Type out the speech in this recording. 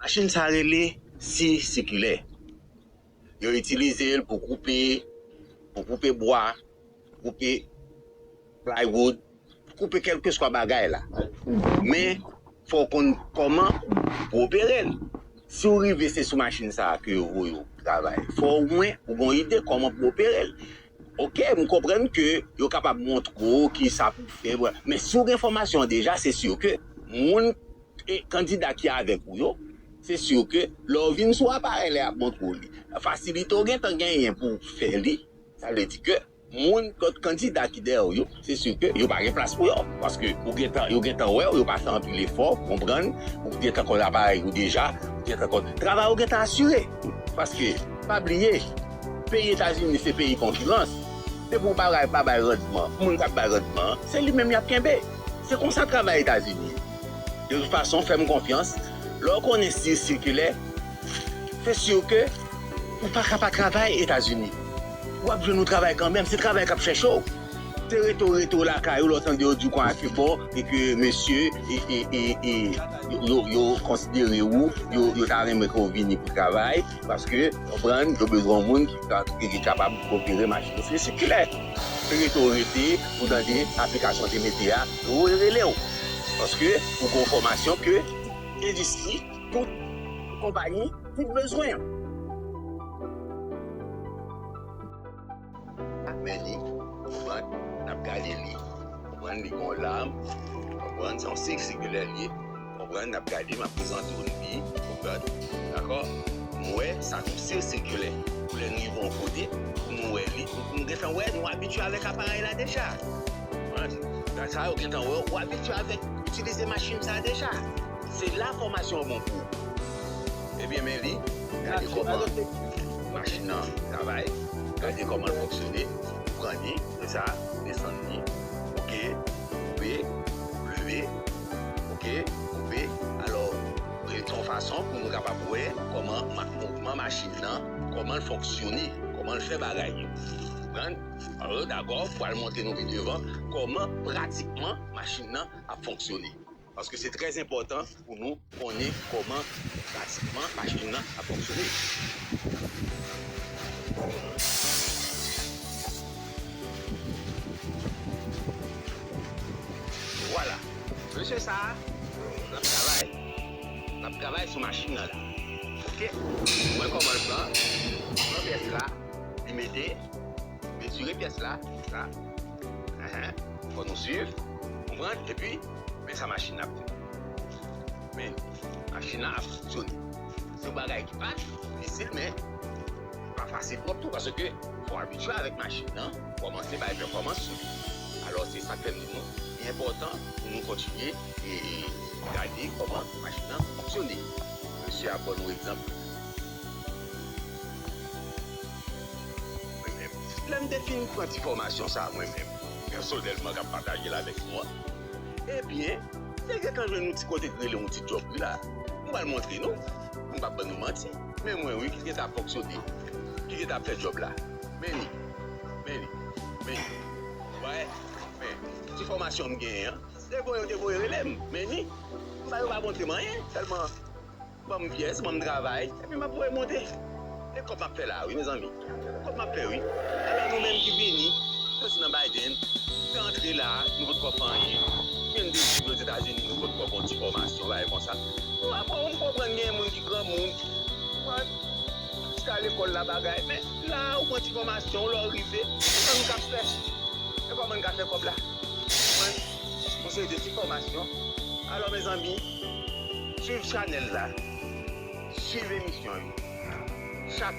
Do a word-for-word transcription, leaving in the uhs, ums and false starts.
Machin sa rele si sikilè. Yo itilize l pou koupe, pou koupe bwa, koupe plywood, koupe kèlkeswa bagay la. Men, fò w konn kòman pou opere l. Si w rive se sou machin sa a ke yo voye w travay, fò w mwen ou gen yon ide kòman pou opere l. Oke, m konprann ke yo kapab montre w ki sa pou fè, men si w gen fòmasyon an deja, se si ke moun e kandida ki avèk ou yo, se si ke lè w vin sou aparèy la y ap montre w li, fasilite w gentan genyen pou w fè li, sa vle di ke moun, lòt kandida ki dèyè w yo, se si ke yo pa gen plas pou yo. Paske ou gentan, yo gentan wè w, yo pa fè anpil efò, konprann, ou gentan konn aparèy ou deja, ou gentan konn. Travay ou gentan asire. Paske, pa bliye, peyi Etazini se peyi konkirans. Depi yon bagay pa bay randman, moun k ap bay randman an, se li menm y ap kenbe. Se konsa travay Etazini ye. De tout fason, fè m konfyans, lè w konnen si sikilè, se si ke ou pa ka pa travay Etazini. W ap jwenn yon travay kanmenm, se travay k ap chèche w. Se rete w rete w lakay ou, lè w tande yo di w konsa ke bon, e ke mesye, e, e, e, e, yo, yo, yo konsidere ou, yo, yo ta renmen ke w vini pou travay, paske, konprann, yo bezwen yon moun ki ka, ki, ki kapab opere machin. Se sikilè. Se rete w rete, ou tande aplikasyon te mete a, yo rele w. Paske, ou gen fòmasyon ke endistri, tout konpayi, tout bezwen. Men li, konprann, n ap gade li, konprann, li gen yon lam, konprann, se yon si sikilè li ye, konprann, n ap gade, m ap prezante w li, konprann, dakò? M wè sa tou se sikilè. Pou lè n rive yon kote, pou nou wè li, pou nou gentan wè, nou abitye avèk aparèy la deja. Konprann? Sa yo gentan wè, ou abitye avèk itilize machin sa deja. Se la fòmasyon an bon pou ou. Ebyen, men li, gade kòman machin nan travay, gade kòman l fonksyone, ou pran li, se sa, desann li, oke, koupe, leve, oke, koupe. Alò, se yon fason pou nou kapab wè kòman ma-, mouvman machin nan, kòman l fonksyone, kòman l fè bagay yo. Konprann? Alò, dakò, pou al montre nou pi devan kòman pratikman machin nan ap fonksyone. Paske se trè enpòtan pou nou konnen kòman pratikman machin nan ap fonksyone. Vwala. Mesye sa a, n ap travay. N ap travay sou machin nan la. Oke? Mwen kòman l pran, pran pyès la, li mete, mezire pyès la, sa. Enhen. Fò nou swiv, konprann, epi, men sa machin nan ap fè. Men, machin nan ap fonksyone. Se yon bagay ki pa difisil, men pa fasil twòp tou, paske fò w abitye avèk machin nan, kòmanse bay pèfòmans sou li. Alò, se sa k fè m di nou, li enpòtan pou nou kontinye e gade kòman machin nan fonksyone. Mesye ap ban nou egzanp. Mwen menm, lè m te fin pran ti fòmasyon sa a mwen menm, pèsonèlman, k ap pataje l avèk nou an, ebyen, m te gentan jwenn yon ti kote k rele yon ti djòb, wi la. M pral montre nou. M p ap ban nou manti. Men mwen, wi, ki gentan ap fonksyone, ki gentan ap fè djòb la. Men li, men li, men li. Wè, men, ti fòmasyon m genyen an, se voye yo te voye rele m. Men li, m pa, yo pa montre m anyen, sèlman ban m pyès, ban m travay, epi m ap voye monte. E kòb m ap fè la, wi, mezanmi. Kòb m ap fè, wi. Alò, nou menm ki vini, soti nan Biden, te antre la, nou potko fè anyen. Vin de viv Ozetazini, nou potko fè yon ti fòmasyon, bagay konsa. Bon, apre, ou konprann, gen moun ki granmoun, konprann, chita lekòl la, bagay. Men, la, ou pran ti fòmasyon, lè w rive, se sa nou k ap fè. E kòman n ka fè kòb la? Konprann? Yon seri de ti fòmasyon. Alò, mezanmi, swiv chanèl la. Swiv emisyon yo. Chak